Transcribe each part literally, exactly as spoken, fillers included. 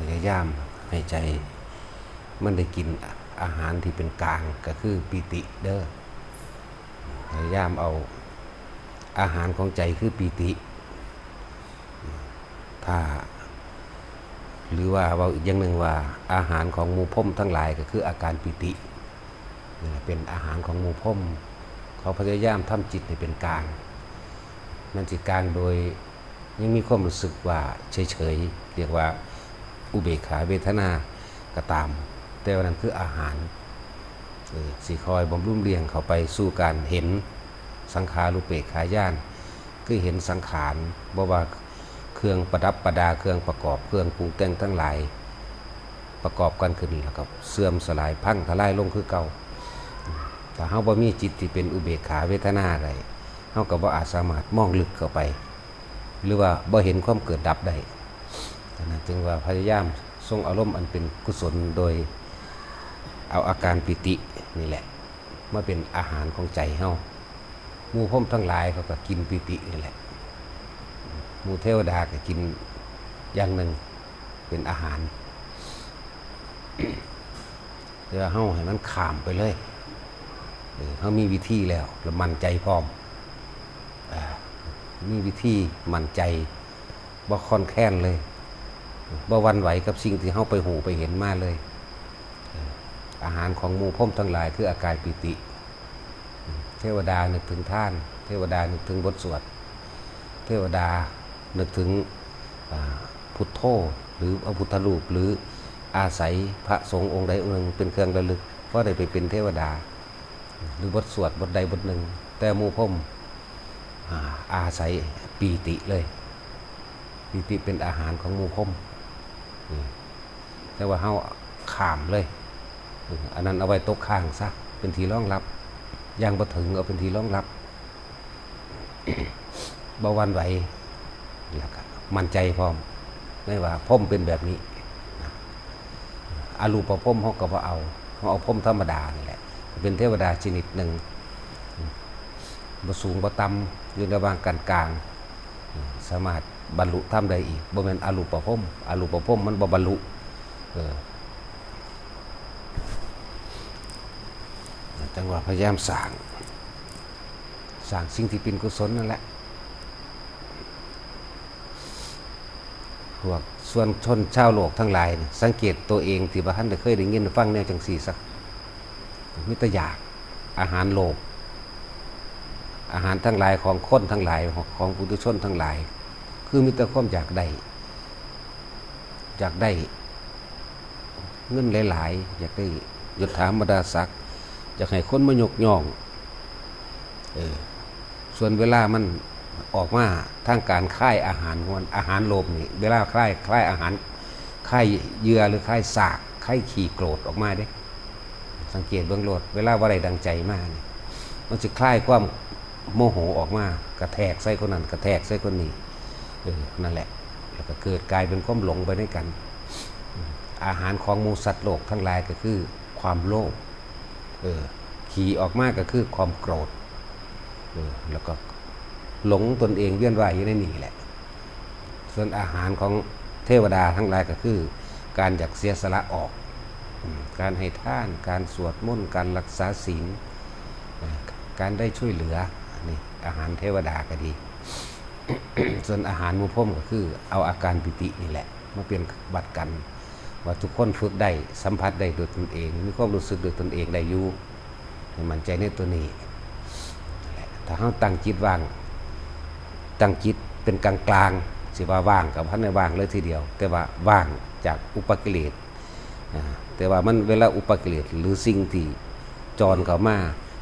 พยายามให้ใจมันได้กินอาหารที่เป็นกลาง ก็คือปีติเด้อ พยายามเอาอาหารของใจคือปีติ ถ้า หรือว่าเว้าอีกอย่างหนึ่งว่า อาหารของหมู่พรหมทั้งหลายก็คืออาการปีติ นี่แหละเป็นอาหารของหมู่พรหม เขาพยายามทำจิตให้เป็นกลาง มันสิกลางโดยยังมีความรู้สึกว่าเฉยๆ เรียกว่าอุเบกขาเวทนาก็ตาม แต่ว่านั้นคืออาหาร เออ สิคอยบำรุงเลี้ยงเข้าไปสู่การเห็นสังขารูปเปกขาญาณ คือเห็นสังขาร บ่ว่าเครื่องประดับประดา เครื่องประกอบ เครื่องปรุงแต่งทั้งหลาย ประกอบกันขึ้นแล้วก็เสื่อมสลายพังทลายลงคือเก่า ถ้าเฮาบ่มีจิตที่เป็นอุเบกขาเวทนาได้ เฮาก็บ่อาจสามารถมองลึกเข้าไป หรือว่าบ่เห็นความเกิดดับได้ ฉะนั้นจึงว่าพยายามทรงอารมณ์อันเป็นกุศลโดยเอาอาการปีตินี่แหละ มาเป็นอาหารของใจเฮา หมู่พรหมทั้งหลายเขาก็กินปีตินี่แหละ หมู่เทวดาก็กินอย่างหนึ่งเป็นอาหาร แต่ว่าเฮาให้มันข้ามไปเลย เออ เฮามีวิธีแล้ว แล้วมั่นใจพร้อม อ่า มีวิธีมั่นใจ บ่คลอนแคลนเลย บ่หวั่นไหวกับสิ่งที่เฮาไปฮู้ไปเห็นมาเลย เออ อาหารของหมู่พรหมทั้งหลายคืออาการปีติ เทวดานึกถึงทาน เทวดานึกถึงบทสวด เทวดานึกถึง อ่า พุทโธ หรือพระพุทธรูป หรืออาศัยพระสงฆ์องค์ใดองค์หนึ่งเป็นเครื่องระลึก พอได้ไปเป็นเทวดา หรือบทสวดบทใดบทหนึ่ง แต่หมู่พรหม อ่า อาศัยปีติเลย ปีติเป็นอาหารของหมู่พรหม อืม แต่ว่าเฮาข้ามเลย อืม อันนั้นเอาไว้ตกค้างซะ เป็นที่รองรับ อย่างบ่ถึงเอาเป็นที่รองรับ บ่หวั่นไหว แล้วก็มั่นใจพร้อม ไม่ว่าพรหมเป็นแบบนี้นะ อรูปพรหมเฮาก็บ่เอา เฮาเอาพรหมธรรมดานี่แหละ เป็นเทวดาชนิดหนึ่ง บ่สูงบ่ต่ำ อยู่ในระหว่างกลางๆ สามารถบรรลุธรรมได้อีก บ่แม่นอรูปพรหม อรูปพรหมมันบ่บรรลุ เออ จังว่าพยายามสร้าง สร้างสิ่งที่เป็นกุศลนั่นแหละ พวกส่วนชนชาวโลกทั้งหลายนี่ สังเกตตัวเองที่บ่ทันได้เคยได้ยินได้ฟังแนวจังซี่ซะ มีแต่อยาก อาหารโลภ อาหารทั้งหลายของคนทั้งหลาย ของปุถุชนทั้งหลาย คือมีแต่ความอยากได้ อยากได้เงินหลายๆ อยากได้ยศถาบรรดาศักดิ์ อยากให้คนมายกย่อง เออ ส่วนเวลามันออกมาทางการคายอาหารของมัน อาหารโลภนี่ เวลาคาย คายอาหาร คายเยื่อหรือคายซาก คายขี้โกรธออกมาเด้ สังเกตเบิ่งโลด เวลาบ่ได้ดังใจมานี่ มันสิคายความโมโหออกมา กระแทกใส่คนนั้น กระแทกใส่คนนี้ เออ นั่นแหละ แล้วก็เกิดกลายเป็นความหลงไปด้วยกัน อาหารของหมู่สัตว์โลกทั้งหลายก็คือความโลภ เออ ขี้ออกมาก็คือความโกรธ เออ แล้วก็หลงตนเองเวียนว่ายอยู่ในนี่แหละ ส่วนอาหารของเทวดาทั้งหลายก็คือการอยากเสียสละออก อืม การให้ทาน การสวดมนต์ การรักษาศีล เอ่อ การได้ช่วยเหลือ นี่อาหารเทวดาก็ดี ส่วนอาหารหมู่พรหมก็คือเอาอาการปีตินี่แหละมาเป็นบัตรกัน ว่าทุกคนฝึกได้ สัมผัสได้ด้วยตนเอง มีความรู้สึกด้วยตนเองได้อยู่ ให้มั่นใจในตัวนี้ ถ้าเฮาตั้งจิตว่าง ตั้งจิตเป็นกลางๆ สิว่าว่างก็บ่ทันได้ว่างเลยทีเดียว แต่ว่าว่างจากอุปกิเลส อ่า แต่ว่ามันเวลาอุปกิเลสหรือสิ่งที่จรเข้ามา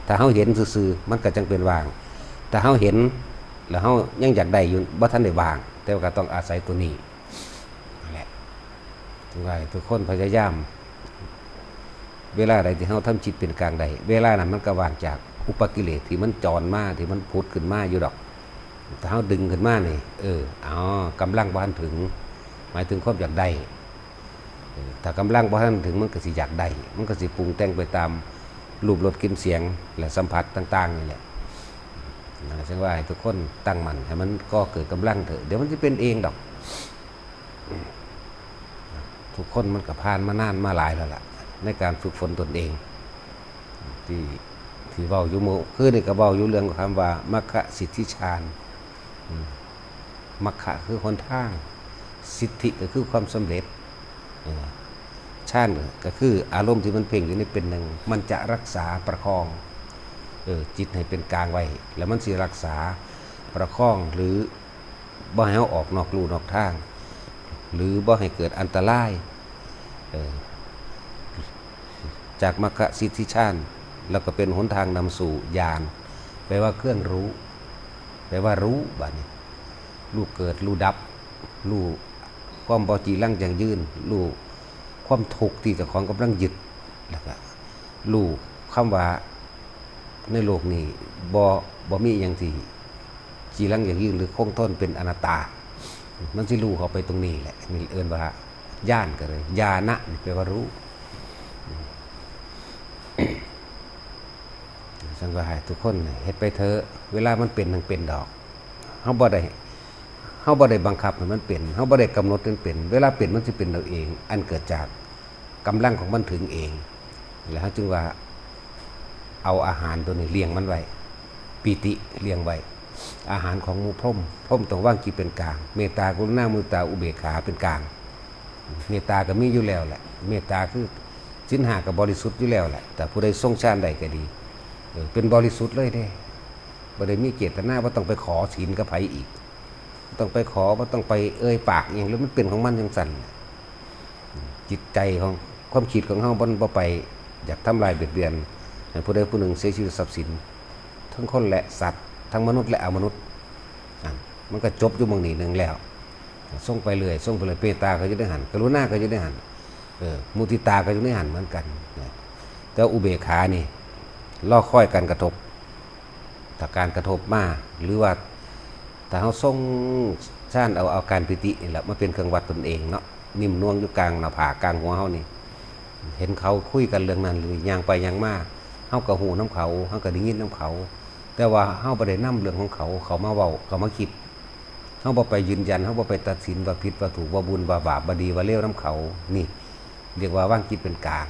ถ้าเฮาเห็นซื่อๆ มันก็จั่งเป็นว่าง ถ้าเฮาเห็น แล้วเฮายังอยากได้อยู่ บ่ทันได้ว่าง แต่ว่าก็ต้องอาศัยตัวนี้ นั่นแหละ ถึงว่าให้ทุกคนพยายาม เวลาใดที่เฮาทำจิตเป็นกลางได้ เวลานั้นมันก็ว่างจากอุปกิเลสที่มันจรมา ที่มันผุดขึ้นมาอยู่ดอก ถ้าเฮาดึงขึ้นมานี่ เออ อ๋อ กำลังบ่ทันถึง หมายถึงความอยากได้ เออ ถ้ากำลังบ่ทันถึง มันก็สิอยากได้ มันก็สิปรุงแต่งไปตามรูปรสกลิ่นเสียง และสัมผัสต่างๆ นี่แหละ นั่นแหละ จึงว่าให้ทุกคนตั้งมั่น ให้มันก่อเกิดกำลังเถอะ เดี๋ยวมันสิเป็นเองดอก อืม ทุกคนมันก็ผ่านมานานมาหลายแล้วล่ะ ในการฝึกฝนตนเอง ที่ที่เว้าอยู่มื้อคืนนี่ก็เว้าอยู่เรื่องคำว่ามัคคะสิทธิฌาน อืม มัคคะคือหนทาง สิทธิก็คือความสำเร็จ เออ ฌานก็คืออารมณ์ที่มันเพ่งอยู่นี่เป็นหนึ่ง มันจะรักษาประคอง เออ จิตให้เป็นกลางไว้ แล้วมันสิรักษาประคองหรือบ่ให้เฮาออกนอกลู่นอกทาง หรือบ่ให้เกิดอันตราย เออ จากมัคคะสิทธิฌาน แล้วก็เป็นหนทางนำสู่ญาณ แปลว่าเครื่องรู้ แปลว่ารู้ บัดนี้ รู้เกิด รู้ดับ รู้ความบ่จีรังยั่งยืน รู้ความทุกข์ที่เจ้าของกำลังยึด แล้วก็รู้คำว่าในโลกนี้บ่ บ่มีอิหยังที่จีรังยั่งยืนหรือคงทน เป็นอนัตตา มันสิรู้เข้าไปตรงนี้แหละ นี่เอิ้นว่าญาณก็เลย ญาณะนี่แปลว่ารู้ ฉันก็ให้ทุกคนเฮ็ดไปเถอะ เวลามันเป็นทั้งเป็นดอก เฮาบ่ได้ เฮาบ่ได้บังคับให้มันเป็น เฮาบ่ได้กำหนดให้มันเป็น เวลาเป็นมันสิเป็นเอาเอง อันเกิดจากกำลังของมันถึงเอง แล้วเฮาจึงว่าเอาอาหารตัวนี้เลี้ยงมันไว้ ปีติเลี้ยงไว้ อาหารของหมู่พรหม พรหมต้องวางจิตเป็นกลาง เมตตา กรุณา มุทิตา อุเบกขาเป็นกลาง เมตตาก็มีอยู่แล้วแหละ เมตตาคือศีลห้าก็บริสุทธิ์อยู่แล้วแหละ แต่ผู้ใดทรงฌานได้ก็ดี เออ เป็นบริสุทธิ์เลยเด้ บ่ได้มีเจตนา บ่ต้องไปขอศีลกับไผอีก บ่ต้องไปขอ บ่ต้องไปเอ่ยปากอิหยังเลย มันเป็นของมันจั่งซั้นแหละ จิตใจของ ความคิดของเฮามันบ่ไปอยากทำลายเบียดเบียนให้ผู้ใดผู้หนึ่งเสียชีวิตทรัพย์สิน ทั้งคนและสัตว์ ทั้งมนุษย์และอมนุษย์ นั่น มันก็จบอยู่หม่องนี้หนึ่งแล้ว ส่งไปเรื่อย ส่งไปเรื่อย เมตตาก็อยู่ในหั่น กรุณาก็อยู่ในหั่น เออ มุทิตาก็อยู่ในหั่นเหมือนกันนะ แต่อุเบกขานี่ รอคอยการกระทบ ถ้าการกระทบมา หรือว่า ถ้าเฮาทรงฌานเอา เอาการปีตินี่แหละมาเป็นเครื่องวัดตนเองเนาะ นิ่มนวลอยู่กลางหน้าผาก กลางหัวเฮานี่ เห็นเขาคุยกันเรื่องนั้น หรือย่างไปย่างมา เฮาก็ฮู้นำเขา เฮาก็ได้ยินนำเขา แต่ว่าเฮาบ่ได้นำเรื่องของเขา เขามาเว้า เขามาคิด เฮาบ่ไปยืนยัน เฮาบ่ไปตัดสินว่าผิดว่าถูก ว่าบุญว่าบาป ว่าดีว่าเลวนำเขา นี่ เรียกว่าวางจิตเป็นกลาง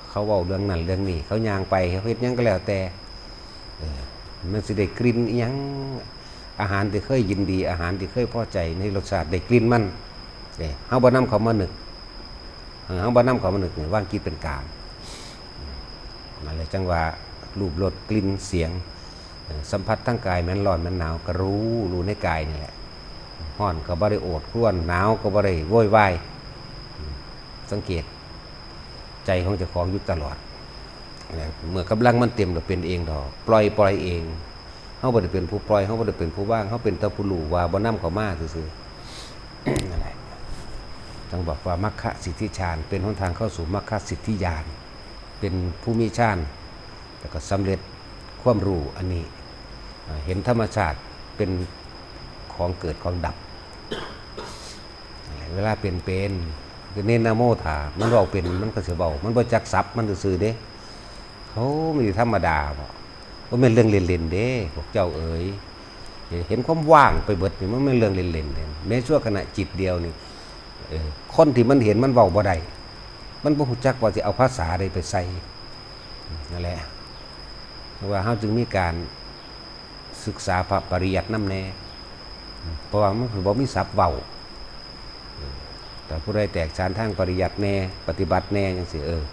เขาเว้าเรื่องนั้นเรื่องนี้ เขาย่างไป เขาเฮ็ดหยังก็แล้วแต่ เออ มันสิได้กลิ่นอิหยัง อาหารที่เคยยินดี อาหารที่เคยพอใจในรสชาติ ได้กลิ่นมัน เออ เฮาบ่นำเขามานึก เออ เฮาบ่นำเขามานึกนี่ วางจิตเป็นกลาง นั่นแหละจั่งว่า รูป รส กลิ่น เสียง เอ่อ สัมผัสทางกาย แม่นร้อนแม่นหนาวก็รู้ รู้ในกายนี่แหละ ร้อนก็บ่ได้โอดครวญ หนาวก็บ่ได้โวยวาย สังเกต ใจของเจ้าของอยู่ตลอด เมื่อกำลังมันเต็มแล้วเป็นเองดอก ปล่อย ปล่อยเอง เฮาบ่ได้เป็นผู้ปล่อย เฮาบ่ได้เป็นผู้วาง เฮาเป็นแต่ผู้รู้ว่าบ่นำเข้ามาซื่อๆ นั่นแหละ ต้องบอกว่ามัคคะสิทธิฌาน เป็นหนทางเข้าสู่มัคคะสิทธิญาณ เป็นผู้มีฌาน แล้วก็สำเร็จความรู้อันนี้ อ่า เห็นธรรมชาติเป็นของเกิดของดับ เวลาเป็นเป็น คือเน้นนะโม ถ้ามันเว้าเป็น มันก็สิเว้า มันบ่จักศัพท์มันซื่อๆเด้ เขามีธรรมดาบ่ บ่แม่นเรื่องเล่นๆเด้ พวกเจ้าเอ๋ย เห็นความว่างไปเบิดนี่ มันแม่นเรื่องเล่นๆเด้ แม้ชั่วขณะจิตเดียวนี่ เออ คนที่มันเห็นมันเว้าบ่ได้ มันบ่ฮู้จักว่าสิเอาภาษาใดไปใส่ นั่นแหละ เพราะว่าเฮาจึงมีการศึกษาพระปริยัตินำแน่ เพราะว่ามันบ่มีศัพท์เว้า แต่ผู้ใดแตกฉานทางปริยัติแน่ ปฏิบัติแน่จั่งซี้ เออ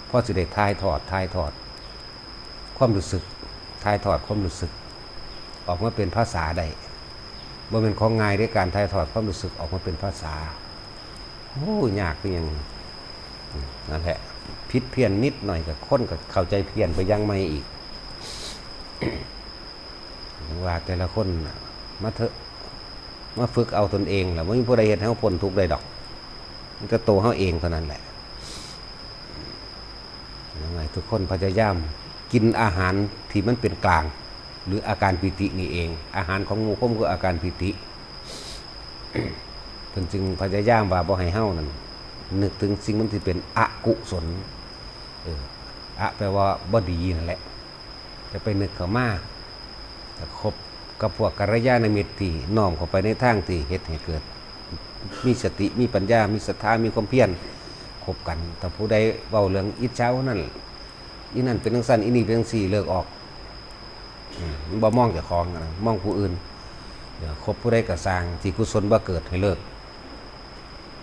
พอสิได้ถ่ายทอด ถ่ายทอดความรู้สึก ถ่ายทอดความรู้สึก ออกมาเป็นภาษาได้ บ่แม่นของง่ายเด้ การถ่ายทอดความรู้สึกออกมาเป็นภาษา โอ้ ยากคือหยัง นั่นแหละ ผิดเพี้ยนนิดหน่อยก็คนก็เข้าใจเพี้ยนไปอย่างใหม่อีก ว่าแต่ละคนน่ะ มาเถอะ มาฝึกเอาตนเองล่ะ บ่มีผู้ใดเฮ็ดให้เฮาพ้นทุกข์ได้ดอก มีแต่ตัวเฮาเองเท่านั้นแหละ ยังไงทุกคนพยายามกินอาหารที่มันเป็นกลาง หรืออาการปีตินี่เอง อาหารของหมู่พรหมคืออาการปีติ เพิ่นจึงพยายามว่าบ่ให้เฮานั่นนึกถึงสิ่งมันที่เป็นอกุศล เออ อะแปลว่าบ่ดีนั่นแหละ จะไปนึกเข้ามา แต่คบกับพวกกัลยาณมิตรที่น้อมเข้าไปในทางที่เฮ็ดให้เกิด มีสติ มีปัญญา มีศรัทธา มีความเพียร คบกัน แต่ผู้ใดเว้าเรื่องอิจฉาผู้นั้น อีนั่นเป็นจั่งซั้น อีนี่เป็นจั่งซี้ เลิกออก อืม มันบ่มองเจ้าของนะ มองผู้อื่น เดี๋ยวคบผู้ใดก็ซ่าง ที่กุศลบ่เกิดให้เลิก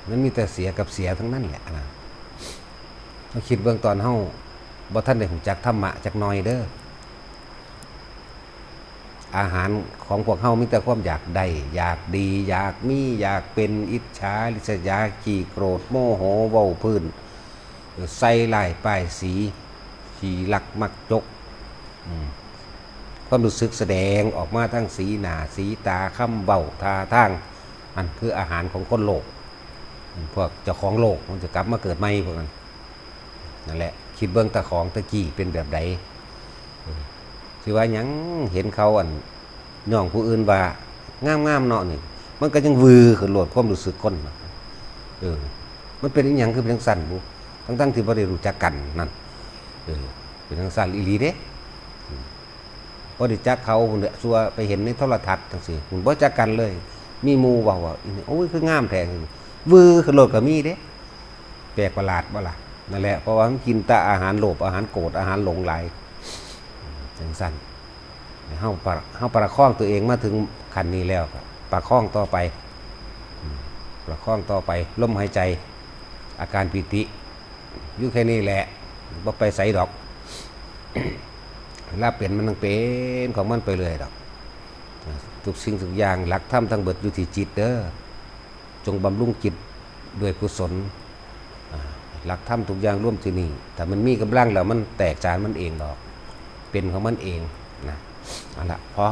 มันมีแต่เสียกับเสียทั้งนั้นแหละนะ มาคิดเบิ่งตอนเฮาบ่ทันได้รู้จักธรรมะจักหน่อยเด้อ อาหารของพวกเฮามีแต่ความอยากได้ อยากดี อยากมี อยากเป็น อิจฉา ริษยา ขี้โกรธ โมโห เว้าพื้น ใส่ร้ายป้ายสี ขี้ลักมักจก อืม ความรู้สึกแสดงออกมาทางสีหน้า สีตา คำเว้า ท่าทาง อันคืออาหารของคนโลภ อืม พวกเจ้าของโลภมันจะกลับมาเกิดใหม่พวกนั้น นั่นแหละ คิดเบิ่งตาของตะกี้เป็นแบบใด เออ สิว่าหยัง เห็นเขาอัน ย่องผู้อื่นว่างามๆเนาะนี่ มันก็ยังวือขึ้นโลดความรู้สึกคนน่ะ เออ มันเป็นอีหยังคือเป็นจั่งซั้นบุ ทั้งๆที่บ่ได้รู้จักกันนั่น เออ เป็นจั่งซั้นอีหลีเด้ อืม บ่ได้จักเขาพุ้นแหละ ซั่วไปเห็นในโทรทัศน์จั่งซี้ พุ้นบ่จักกันเลย มีหมู่เว้าว่า อีนี่ โอ้ย คืองามแท้ วือขึ้นโลดก็มีเด้ แปลกประหลาดบ่ล่ะ นั่นแหละ เพราะว่ามันกินแต่อาหารโลภ อาหารโกรธ อาหารหลงหลาย จั่งซั้น เฮาประ เฮาประคองตัวเองมาถึงขั้นนี้แล้วก็ประคองต่อไป อืม ประคองต่อไป ลมหายใจ อาการปีติ อยู่แค่นี้แหละ บ่ไปไสดอก เวลาเป็นมันต้องเป็นของมันไปเรื่อยดอก ทุกสิ่งทุกอย่าง หลักธรรมทั้งเบิดอยู่ที่จิตเด้อ จงบำรุงจิตด้วยกุศล อ่า หลักธรรมทุกอย่างรวมที่นี่ ถ้ามันมีกำลังแล้วมันแตกฉานมันเองดอก เป็นของมันเองนะ เอาละ พอ